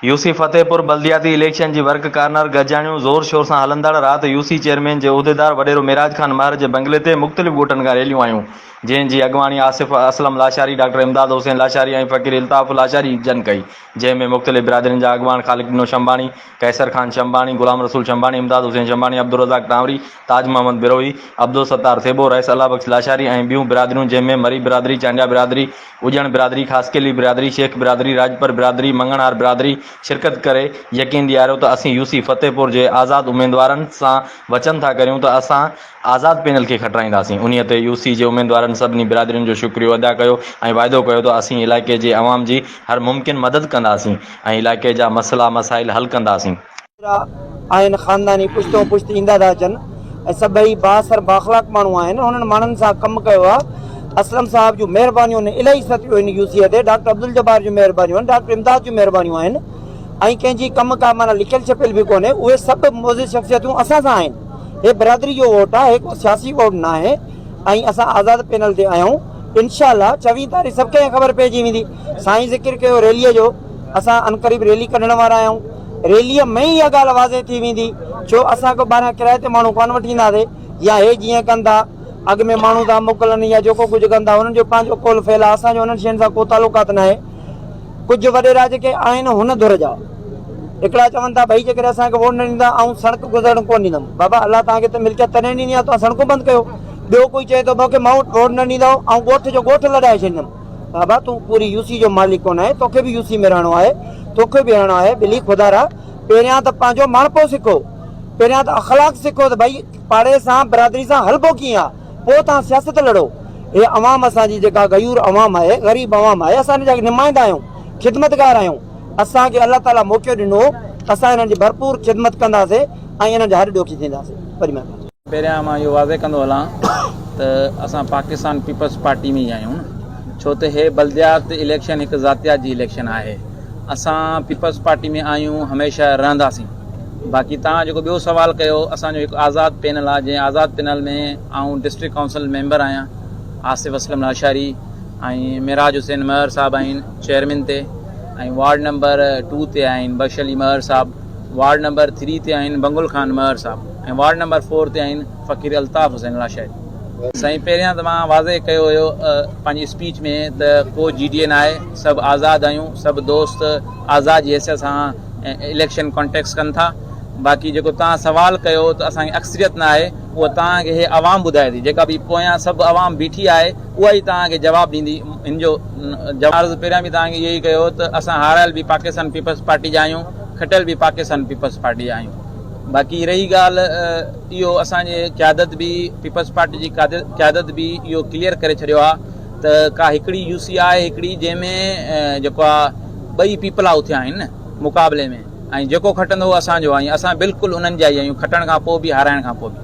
UC فتح پور بلدياتي election جي ورڪ ڪارنر گڏجاڻيون زور شور سان هلندڙ رات يوسي چيئرمين جي عهديدار وڏيرو معراج خان مهر جي بنگلي تي مختلف ڳوٺن کان ريليون آيون جنهن جي اڳواڻي آصف اسلم لاشاري، ڊاڪٽر امداد حسين لاشاري ۽ فقير الطاف لاشاري جن ڪئي جنهن ۾ مختلف برادرين جا اڳواڻ خالق ڏنو شنباڻي، قيصر خان شنباڻي، غلام رسول شنباڻي، امداد حسين شنباڻي، عبدالرزاق ٽانوري، تاج محمد بروهي، عبدالستار ٿيٻو، رئيس الله بخش لاشاري ۽ ٻيون برادريون جنهن ۾ مري برادري، چانڊيا برادري، اڄڻ برادري، خاصخيلي برادري، شيخ برادري، راڄپر برادري، مڱڻهار برادري شرڪت ڪري يقين ڏياريو ته اسين يوسي فتح پور جي آزاد اميدوارن سان وچن ٿا ڪريون ته اسان آزاد پينل کي کٽرائينداسين انهي تي يوسي جي اميدوارن سڀني برادرين جو شڪريو ادا ڪيو ۽ واعدو ڪيو ته اسين علائقي جي عوام جي هر ممڪن مدد ڪنداسين ۽ علائقي جا مسئلا مسائل حل ڪنداسين. آهن خانداني پشتون پشت ايندا ٿا اچن ۽ سڀئي بااثر بااخلاق ماڻهو آهن انهن ماڻهن سان ڪم ڪيو آهي اسلم صاحب جون مهربانيون آهن الاهي ستيون آهن يو سي تي ڊاڪٽر عبدالجبار جون مهربانيون آهن ڊاڪٽر امداد جون مهربانيون آهن ۽ ڪنهن جي ڪم ڪا معنيٰ لکيل ڇپيل به ڪونهي اهي سڀ معزز شخصيتون اسان سان آهن هي برادري جو ووٽ آهي هي ڪو سياسي ووٽ ناهي ۽ اسان آزاد پينل تي آهيون انشاء الله چويهه تاريخ سڀ ڪنهن کي خبر پئجي ويندي سائين ذڪر ڪيو ريلي جو اسان عنقريب ريلي ڪڍڻ وارا آهيون ريليء ۾ ئي اها ڳالهه واضح ٿي ويندي، ڇو اسان ڪو ٻاهران ڪرائي تي ماڻهو ڪونه وٺي اينداسي يا هي جيئن ڪن ٿا، اڳ ۾ ماڻهو ٿا موڪلن يا جيڪو ڪجهه ڪن ٿا، انهن جو پنهنجو قول فعل آهي، اسان جو انهن شين سان ڪو تعلقات ناهي. ڪجهه وڏيرا جيڪي آهن هن ڌر جا، هڪڙا چون ٿا ڀئي جيڪڏهن اسان کي ووٽ نه ڏيندا، آئون سڙڪ گذرڻ ڪونه ڏيندم. بابا الله توهان کي ته ملڪيت تڏهن ڏني آهي، توهان سڙڪون بند ڪيو. ٻيو ڪوئي چئي ٿو مون کي ووٽ نه ڏيندؤ، آئون ڳوٺ جو ڳوٺ لڏائي ڇڏيندم. بابا تون پوري يو سي جو مالڪ ڪونه آهين توکي به يو سي ۾ رهڻو آهي توکي به رهڻو آهي ٻلي خدارا پهريان ته پنهنجو ماڻهپو سکو پهريان ته اخلاق سکو ته ڀئي پاڙي سان برادري سان هلبو ڪيئن آ پوء توهان سياست لڙو هي عوام اسان جي جيڪا غيور عوام آهي غريب عوام آهي اسان ان جا نمائندا آهيون خدمتگار آهيون اسان کي الله تعالي موقعو ڏنو اسان انهن جي ڀرپور خدمت ڪنداسي ۽ انهن جا هڏ ڏوکي ٿينداسي وڏي مهرباني. پهريان مان اهو واضح ڪندو هلان ته اسان پاڪستان پيپلز پارٽي ۾ ئي آهيون ڇو ته هي بلديات اليڪشن هڪ ذاتيات جي اليڪشن آهي اسان پيپلز پارٽي ۾ آهيون هميشه رهنداسين باقي توهان جيڪو ٻيو سوال ڪيو اسان جو هڪ آزاد پينل آهي جنهن آزاد پينل ۾ آئون ڊسٽرڪٽ ڪائونسل ميمبر آهيان آصف اسلم لاشاري ۽ معراج حسين مهر صاحب آهن چيئرمين تي ۽ وارڊ نمبر ٽو تي آهن بخش علي مهر صاحب وارڊ نمبر ٿري تي آهن بنگل خان مهر صاحب ۽ وارڊ نمبر فور تي آهن فقير الطاف حسين لاشاري. سائين پهريان ته مان واضح ڪيو هيو پنهنجي اسپيچ ۾ ته ڪو جي ڊي اي ناهي سڀ آزاد آهيون سڀ دوست آزاد جي حيثيت سان اليڪشن ڪانٽيڪس ڪن ٿا باقي جيڪو توهان سوال ڪيو ته اسان کي اڪثريت ناهي اهو توهان کي هي عوام ٻڌائي ٿي جيڪا به پويان سڀ عوام بيٺي آهي اها ئي توهان کي جواب ڏيندي. هن جو جواب عرض پهريان به توهان کي اهو ئي ڪيو ته اسان هارايل به پاڪستان پيپلز پارٽي جا آهيون، کٽيل به پاڪستان پيپلز پارٽي جا آهيون. باقي رهي ڳالهه اهو اسان جي قيادت به پيپلز پارٽي جي قيادت به اهو ڪليئر ڪري ڇڏيو آهي ته ڪا هڪڙي يو سي آهي هڪڙي جنهن ۾ جيڪو آهي ٻئي پيپلا اٿيا آهن نه مقابلي ۾ ۽ جيڪو کٽندو اهو اسان جو آهي ۽ اسان بلڪل انهن جا ئي آهيون کٽڻ کان پوء به هارائڻ کان پوء به.